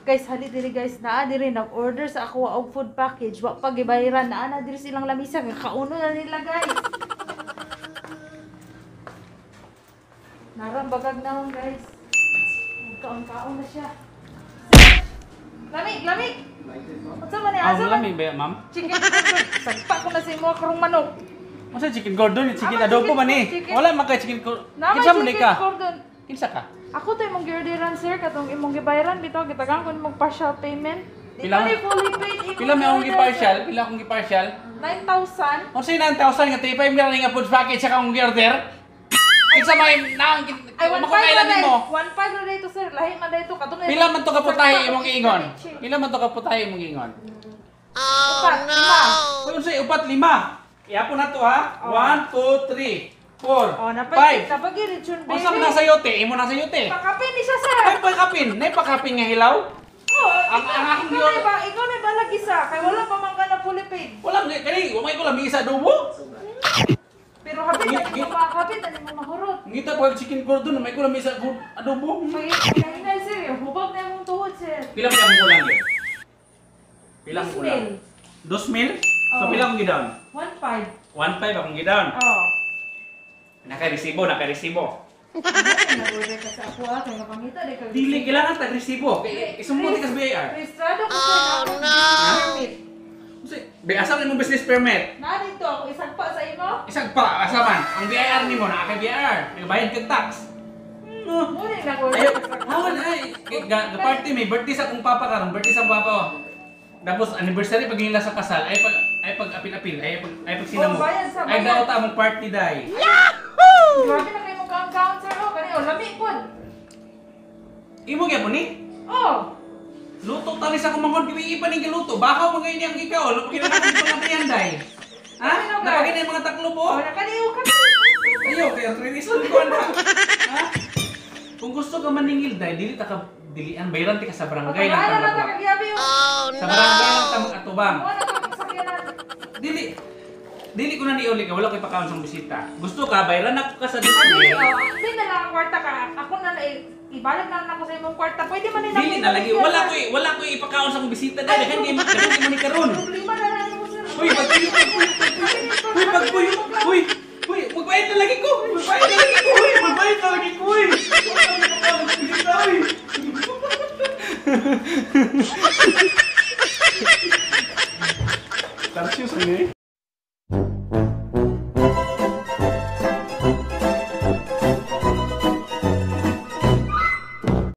Guys, hali diri guys, naa diri nag-order sa ako og food package, wa pa gibayaran, naa na diri silang lamisa, kauno na nila guys. Narang bagag naon guys. Kaon-kaon na siya. Lamig, lamig. Unsa man ni asa man? Lamig ba, ma'am? Chicken gordon. Sagpa ko na sa imo karong manok. Unsa chicken gordon? Chicken adobo man ni. Wala man kay chicken gordon. Kinsa man ni ka? Kinsa ka? Ako to imong giorderan sir, katong imong gibayaran bitaw gitagaan ko nimong partial payment. Pila ni fully paid. Pila may akong gi-partial? Pila akong gi-partial? 9,000. Unsa 9,000 nga 35 na nga food package sa akong gi-order? Kinsa may naang makakailan nimo? 1.5 ra dito sir, lahi man dito katong. Pila man to ka putahe imong giingon? Pila man to ka putahe imong giingon? Oh no. Uy, unsa upat lima? Iapon na to ha. 1 2 3 4 Oh, 5. Napag-iritsyon baby. Unsa man nang sayote? Imo nang sayote. Pakapin ni siya sir. Ay pakapin, nay pakapin nga hilaw? Oh, ang akong ikaw na ba, ikaw na ba lagi sa kay wala pa man ka na fully paid. Wala kani, wa may ko lang isa adobo. Pero hapit na mo makakapit, ano mo mahurot. Ngita pa chicken gordon, may ko lang isa adobo. Pag sir, hubog na imong tuhod sir. Pila man akong kulang yun? Pila akong kulang? 2,000? So pila akong gidown? 1.5. 1.5 akong gidown. Oo. Naka-resibo, naka-resibo. Nag-order ka sa ako ah, kay mapangita di ka. Dili kailangan tag resibo. Isumbong ka sa BIR. Registrado ko sir. Oh no. Permit. Be asa man imong business permit? Na dito ako isagpa sa imo. Isagpa, asa man? Ang BIR nimo naa kay BIR. Nagabayad kag tax. No. Muna nag-order ka sa ako. Hawan ay, ga party may birthday sa akong papa karon, birthday sa akong papa. Oh. Tapos anniversary pag nila sa kasal ay pag apil-apil, ay pag sinamo. Oh, bayad sa ay bayad. daot among party day. Yahoo! Grabe na kayo mong kaon-kaon sir oh, kani oh lami pud. Imo gyapon ni? Oh. Luto tani sa kumangkon kiwi pa ning giluto. Bakaw mga ini ang ikaw, lupo kinahanglan ko nga yan day. Ha? Napagin ang mga taklo po. Oh, nakaliw ka. Ayo kay arthritis ko na. Ha? Kung gusto ka maningil day, dili ta ka dilian bayaran ti ka sa barangay lang ta ta. Oh no. Sa barangay lang ta mag-atubang. Wala ka sakyanan. Dili dili ko na niuli ka, wala ko'y pakaon sa bisita. Gusto ka bayaran ako ka sa Dili 2,000. oh, hindi na lang ang kwarta ka. Ako na ibalik na lang ako sa imong kwarta. Pwede man ni Dili na lagi, wala ko'y ipakaon sa akong bisita dai. Daghan kay mo ni karon. Problema na lang mo sir. Uy, pagpuyo, uy, pagpuyo, uy, uy, magbayad na lagi ko, magbayad na lagi ko, uy, magbayad na lagi ko, uy. Wala ko'y ipakaon sa bisita, uy.